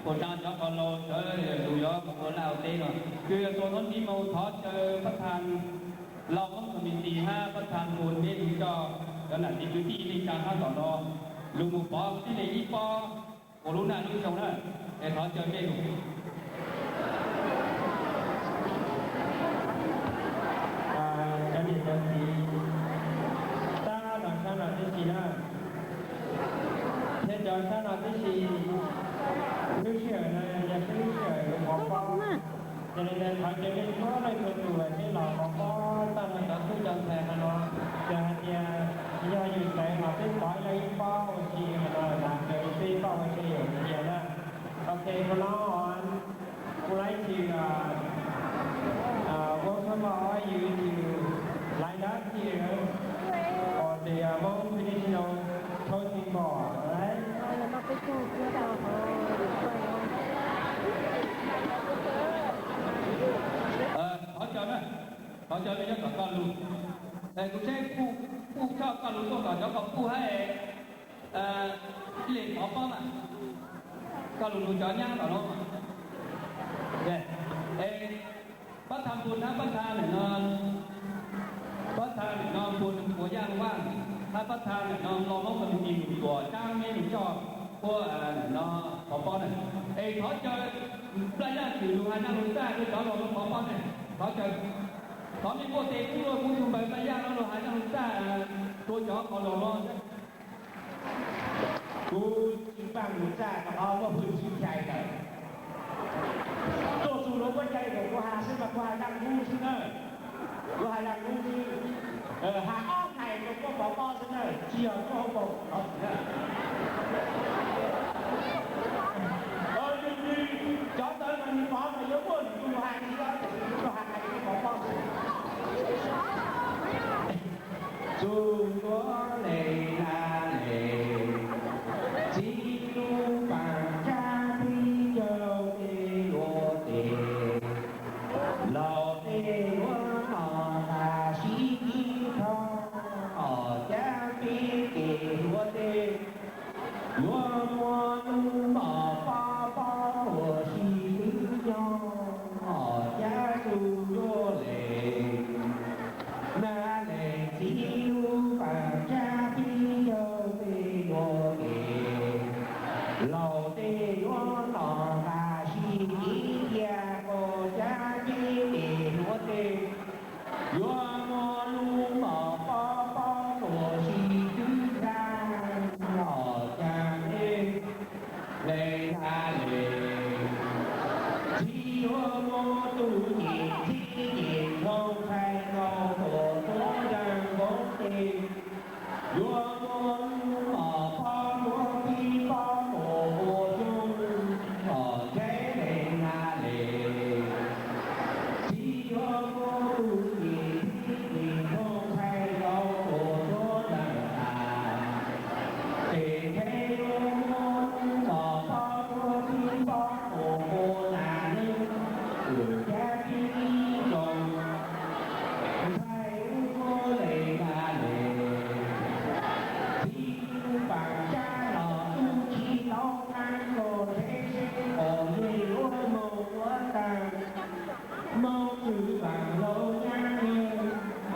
Puas tsav cov qos laus sawv lus yuav mus ua laj ua teb no, kuj yuav tau thov ntsib mus thov caw pab thas Lauj Hmoob Committee hab pab thas Npus Npeb lug coj cov nam txiv kwv tij neej tsa hab tom no lug mus pov tib neeg ib pob ua lub naj lub xyoo na, es thov caw mej lug. Cov niam cov txiv, sab no sab no tib si na, thiab cov sab no tib si, lub sij hawm no yog peb lub sij hawm yuav pov pob, yog li ntawd thov caw mej txhua leej txhua tus seb los pov pob tag nrho cov tub cov ntxhais hov no, yog hais tias yog yus xaiv los peb pov ib leeg ib pob ua si hov no, mas caw peb ib pob ua si yom, tias na. Okay, from now on, would like to, uh, uh, welcome all you to line up here for the, uh, Hmong traditional toasting ball, alright? Thov caw na, thov caw mej nyob tom koj lug. Kuv saib puj coj koj lug tuaj kom cov ko puj hab ib leeg pov pob mas, koj lug lug cov nyab tom no. Pab thas Npus hab pab thas nam no, pab thas nam no Npus Npus Yaj Vaj, hab pab thas nam no Lauj Hmoob Committee lug tuam tsaab meb lug coj puab nam no pov pob na. Es thov caw Nplaj Yaj Xwm lug has nyaj lug txaj rua cov laus lug pov pob na. Thov caw, thov mej kuj tes kuj lug kuv tug npawg Nplaj Yaj no lug has nyaj lug txaj rua cov qos laus no. Kuv tsi paaj lug txaj rua qhov muaj hwj tsi cai lawm. Tuaj txug lug muab cai kom kuv has xwb mas kuv has dlaab kub xwb na. Kuv has dlaab kub xwb. Has ob hais rua puab pov pob xwb na, tsi yog tuaj hauv paus thov txim na. Cov ntawd mas nws pov mas yuav muaj nws lug has tsi, tiam sis kuv has hais rua puab pov pob xwb. Txug ntua le na le, txiv lub paam tsab pib caug tej luag tes, laug tej luag no tas sib kib thoob, ob cag peb tes luag tes, yuav muaj lub mom pob pob tuam si twb nyob, ob cag txug ntua le. Na le txiv lub paam tsab pib caug tej luag tes, laug tej luag no tas sib kib thiab, ob cag peb tes luag tes, yuav muaj lub mom pob pob tuam si twb nrag, ob cag peb le na le. Txiv yuav muaj tus nyem txhib nyem nroo txhais nkaus tuam tuab nraag npoo tes, yuav muaj lub mom pob tuab pib pob tuam ua xyoo, ob cag le na le. Txiv yuav muaj tus nyem txhib nyem nroo txhais nkaus tuam tuab nraag tas, tes ntshe yuav muaj lub mom pob tuab pib pob tuam ua nas neeg, ob cag peb ib tsoom ntxhais ub tuab le na le. Txiv lub paam tsab los tub tsi tau qab nkaus, ntshe seb qhov yeej yuav moog ua taag. Moog txwm vaam laug nyab neeg,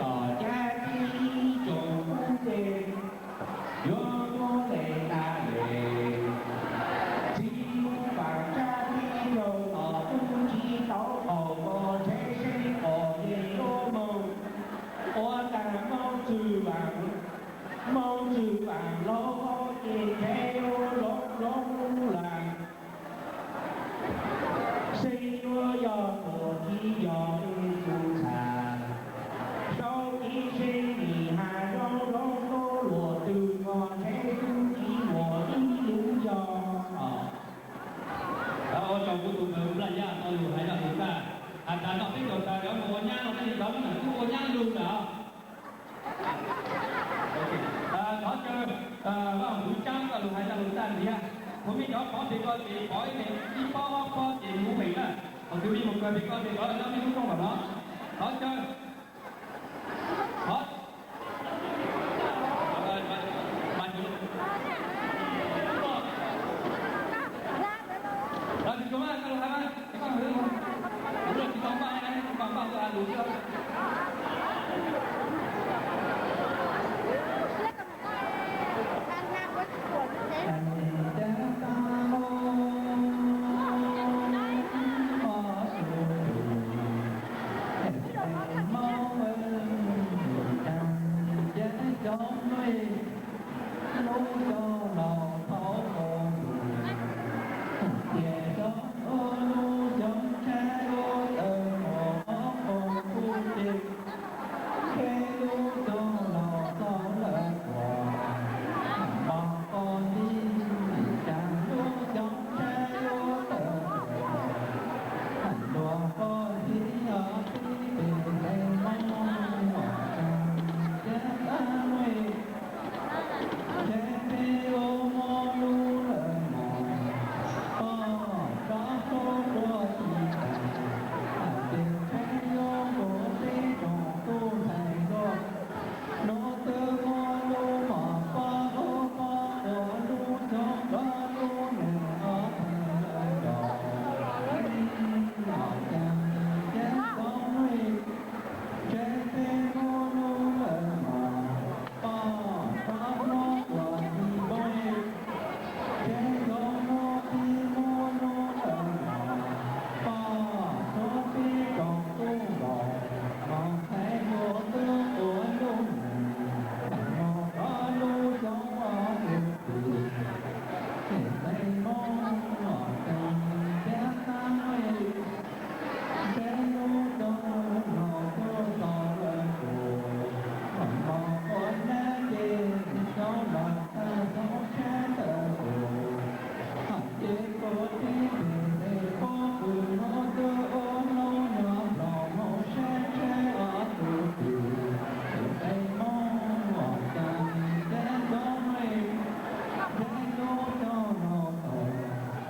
ob cag peb ib tsoom ub tes, yuav tuab le na le. Txiv lub paam tsab pib caug los tub tsi tau qaug nkaus, ntshe seb qhov yeej yuav moog ua taag. Moog txwm vaam, moog txwm vaam laug ces ntshe yuav loo loo lug. Seb yuav yog tuam tsi yog ib tug txhab, sau kev seb nim has zoo zoo tuab luag twg, ntshe tub tsi muaj ib lub yog. Ua tsaug kuv tus npawg Nplaj Yaj tau lug hais zaj lug txaj. Has tas no peb tau tas cov moog ua nyab no, peb cov lub nam tub ua nyab lug lawm. Thov caw Vaj Huv Tsaab koj lug hais zaj lug txaj ntxiv. Thaum mej cov pov tes ko ces pov ib leeg ib pob ob pob ces mus meem na. Thaum twg mej mus kawg tes ko ces rov los nyob mej lub rooj tom no. Thov caw, thov, Xyoo nuj, lub xyoo laus thaum ub, ces xyoo nuj lub xyoo tshab lub tawm mus ob qho kuj ces, ces lub xyoo laus txog lawm kuv mos qos ntxiv, cas lub xyoo tshab lub tawm mus luag qos ntxiv os tib pem ntev Hmoob uas tag thiab tab nuj. Ntshe peb lub muab lub lawm mos, poj rov hlub dua tsis tas, ces peb lub nkuav peb tsoom tub ntxhais hluas, lub twb muab lub mos poj hlub poj quav lub xyoo rov lub nws ob thaig lawm rau, los cas thiab xyoo nuj, ntshe peb lub lub lawm mos, poj rov hlub dua tsis npoo, ntshe xyoo nuj peb lub lub lawm mos, poj hlub peb tsoom tub nkaus, mos ntxhais hluas twb quav lub nws, mos rov lub xyoo ob tug twm, ces ntev Hmoob uas tag thiab tab nuj. Ntshe lub xyoo laus tuaj txog lawm kuv mos quav nab ces xyoo laus tag xyoo tshab tawm kuv, ces kuv tib pem ntev pob kws hnub twb ua hnub nyob nplog mus saib tsheb ob tug twm, ces ntev Hmoob uas tag thiab xyoo nuj. Ntshe lub xyoo laus thaum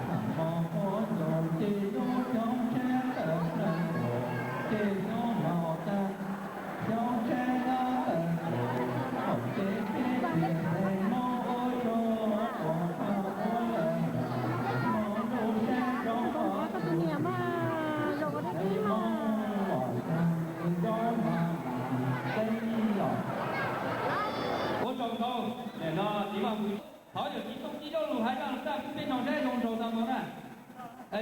mos quav ntuj ces lub xyoo tshab tawm plaws kuv, ces xyoo laus tag xyoo tshab tawm kuv, ces peb txiv ntev Hmoob ua tsaug uas tau ua lawm mos lub sab roob ob tug twm, ntev Hmoob uas tag nrho mas mas teb los. Ua tsaug ntau, nim no txiv Vaj Hwm thov yawm txiv Tooj Txib Zaub lus hais zaj lus txaj pub peb noog saib zoo nraug tau npaum na.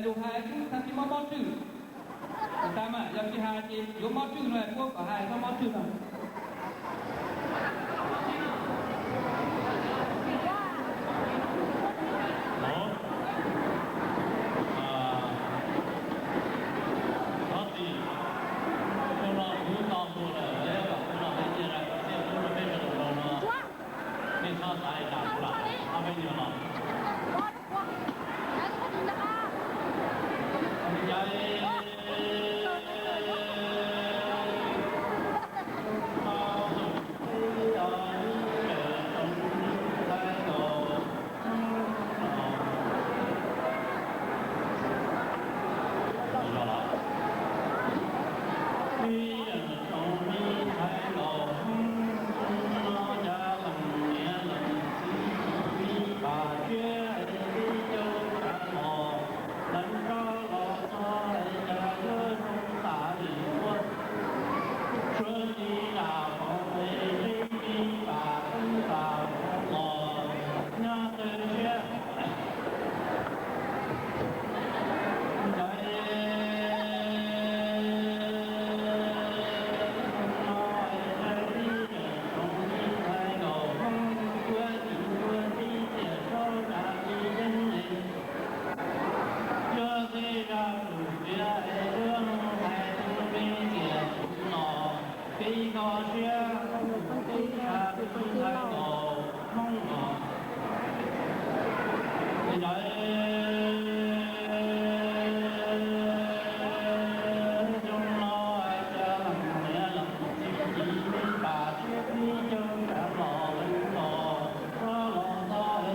Lus hais kub tag kis mob mob tswj, tas mas yog tsis hais ces yuav mob tswj no, puab kom hais txhob mob tswj no. Thov txim, xyoo no kuv tau tuag lawm, yog kom kuv los hais tias lawm, txij kuv rau peb sawv daws los no, nej txhob xav li cas kuv lawm, ob peb nyuag los. Lawv nrog los txog es cas yuav zoo tas li ua, suav tsis yam qhov es tseeb tsis pam teeb pam los nyob tawg siab. Ncaim no es tib yam tsoom tib ntxhais nkaus Hmoob kuav tsis ntuag tib tiam saub tsav tsis yeeb es. Cuab teb zaj lus piav es cuab moo hais txog me tiam tsuv los, peb kho siab mus teb tsa tib ntxhais nkaus Hmoob los. Ncaim xyoo no hais tias leej niam leej txiv me pam siab pib caug tsam los leej los txhob los txog.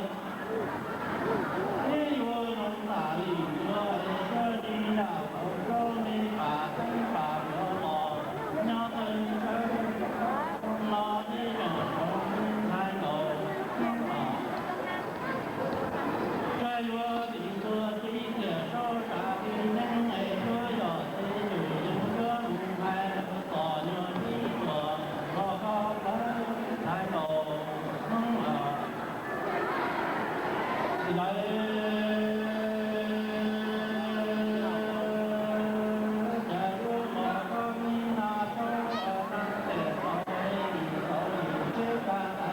Peb yuav zoo tam li ua es cuab tsis yam qhov txob me pam teeb pam yuav los nyob tawg sawv no tib yam tsoom tib ntxhais nkaus Hmoob los. Tsa yuav tsis ntuag tib tiam saub tsav tsis yeeb es cuab yog txiv yus yeej cuab mus hais lawv tom nyuag tib tuam los kho plawv tib ntxhais nkaus Hmoob los. Lawv cas yuav los koj mi na tsaub los tsa tes tau es nim tau nim teb tsa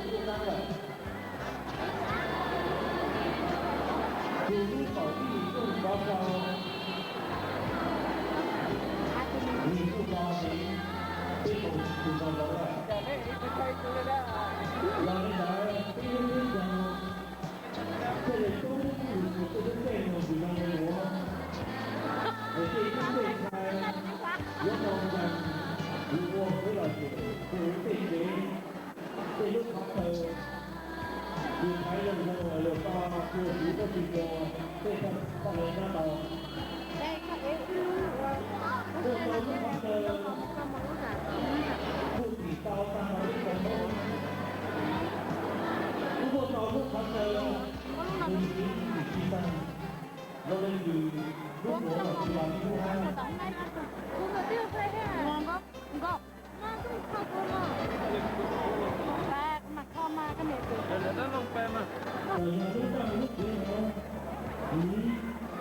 Tus lub txom txim tuaj rov rau nws tuaj los ces peb tau tus no los lawm. Los li ntawd peb lub teb chaws thiaj li tub lub tub lus txhua tej lub teb no tus no mus ua, es tej lub teb chaws yuav tau nkees mus ua peb los ces tus lub teb tsev. Tej lub qhov chaw yus thaiv zoo zoo los yog tau tua txiv tuaj tsis tua, tej poj niam nyob tau. Tuaj tau lub qhov chaw, kuj tim tau tag nrho lub qhov chaw, kuj tuaj tau lub qhov chaw, tus txiv tsis tag, zoo li nws lub muam los tsis los ib lub hab. Txawm yog lub raj lub tsev no, kuv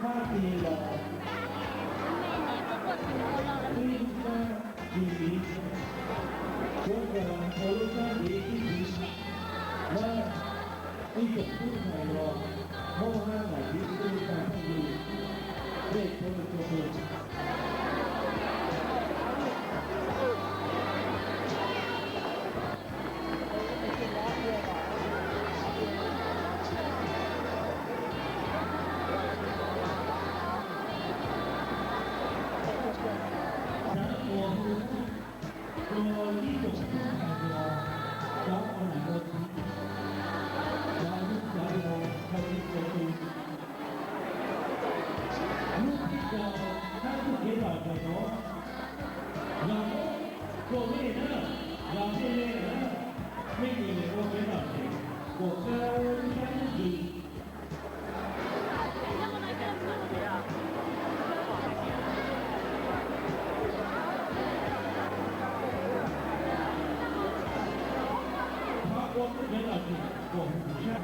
hab tig los, ib lub sab tsis siv, suav kawg ua lub sab ntev tib si. Muab ib tsoom tub ntxhais los, Hmoob hab nam txiv kwv tij phooj ywg, nej txhua leej txhua tus. Rov ua hu rau ib tsoom tub ntxhais los, cov ua nam ua txiv, cov ub cov no, txhua leej txhua tus. Lub teb chaws hab txuj kev lom zem no, yog tuaj nej na, yog nej le na, nej cia li ua kev lom zem, kuas kawg lub sab lub ntsws. Thov ua lub kev lom zem kuas hu sab.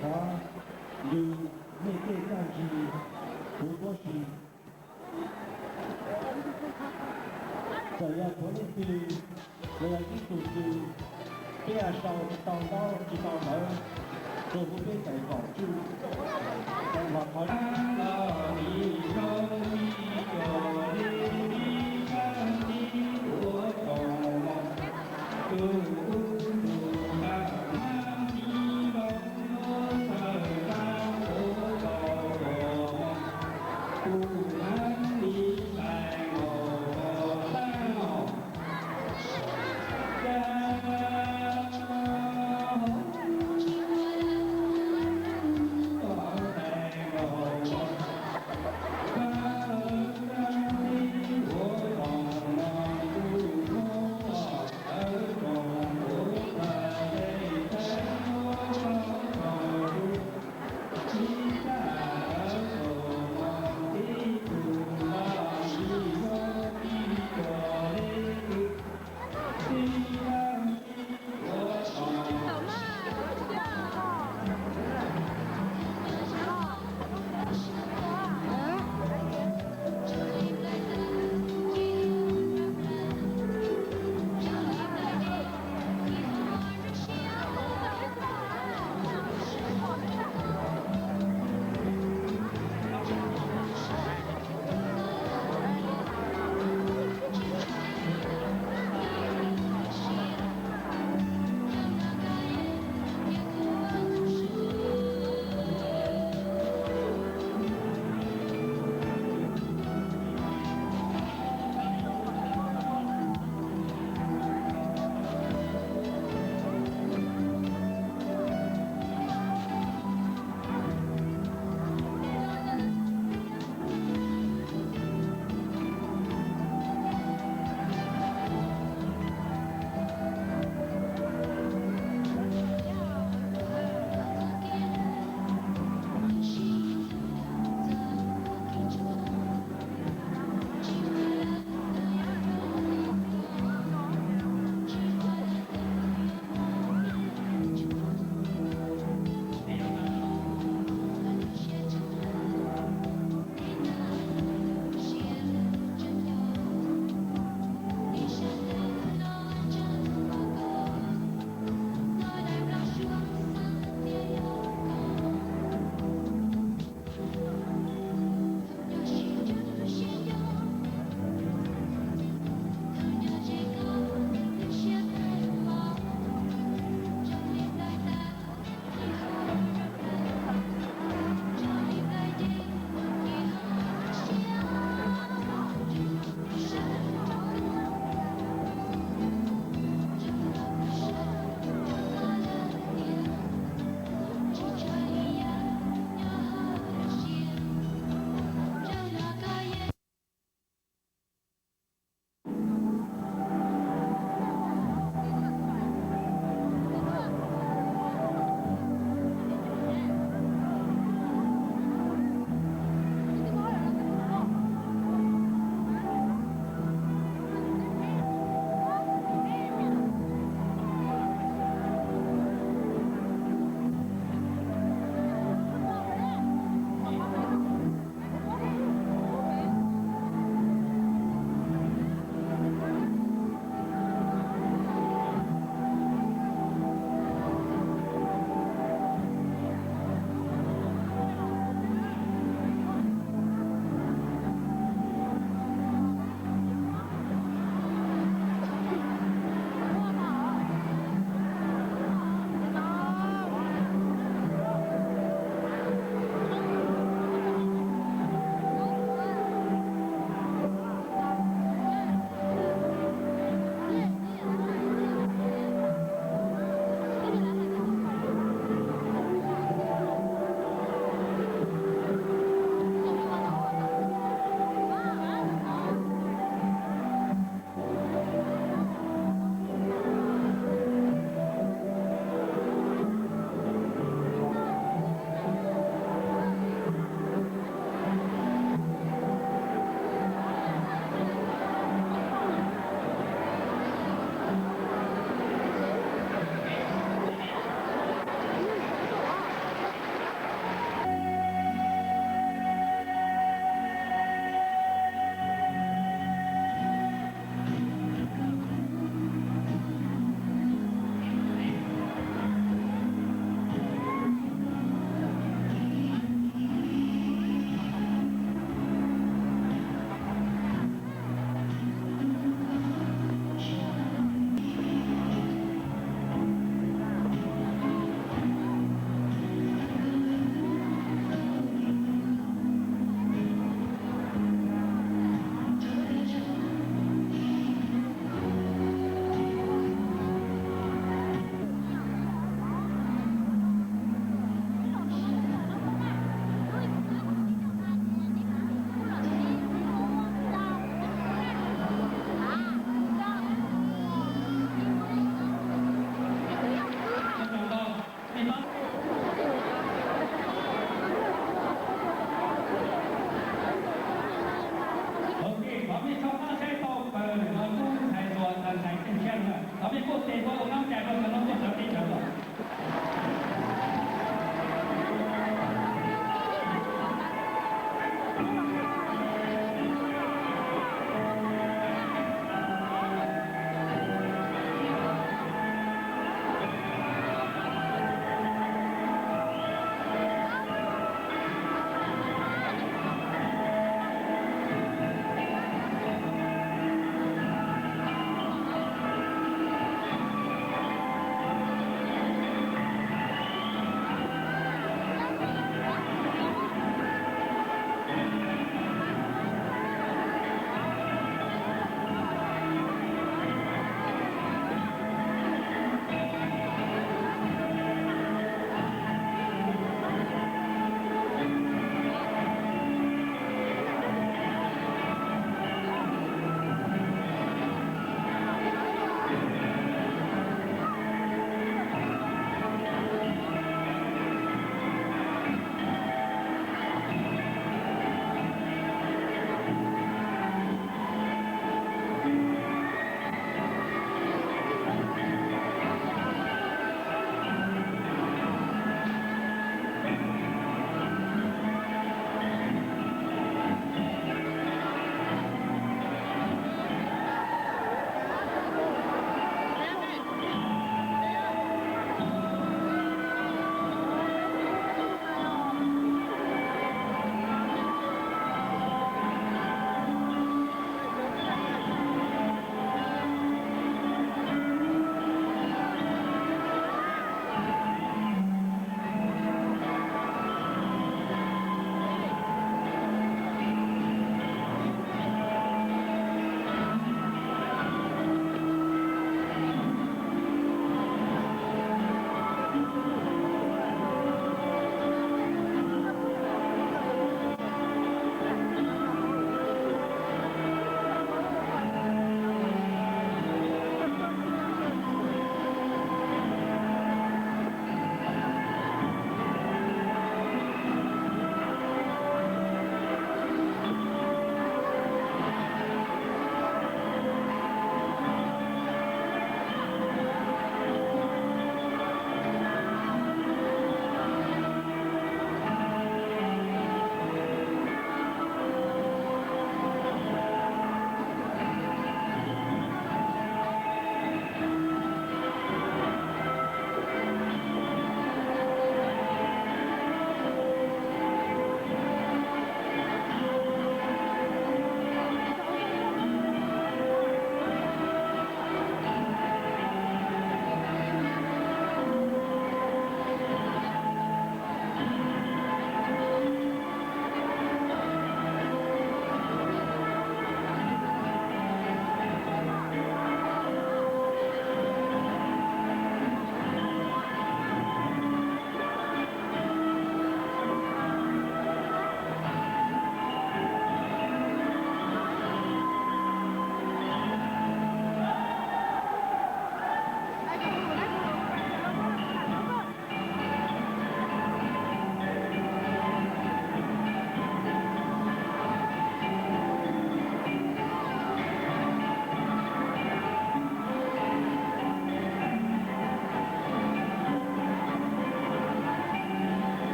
Thov ntsws nej tej txaj ntsis, kuv puab si. Txawm yog txhua leej twg, los yog ib tug twg, peb sau tsis tau ntaub tsis tau ntawv, tsuas hu peb tais kaum tswj los qhov los nim zoo li cov li pib pab tib ua kaum tus ub tus nab tib npau lub tawg tau ua kaum tus ub tus nab li tais kaum tus nab.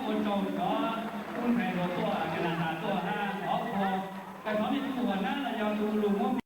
Ua tsaug cov tub ntxhais hluas tuaj Canada tuaj hab ob tug, koj thov nej tug hluas nab los yog tus lug muab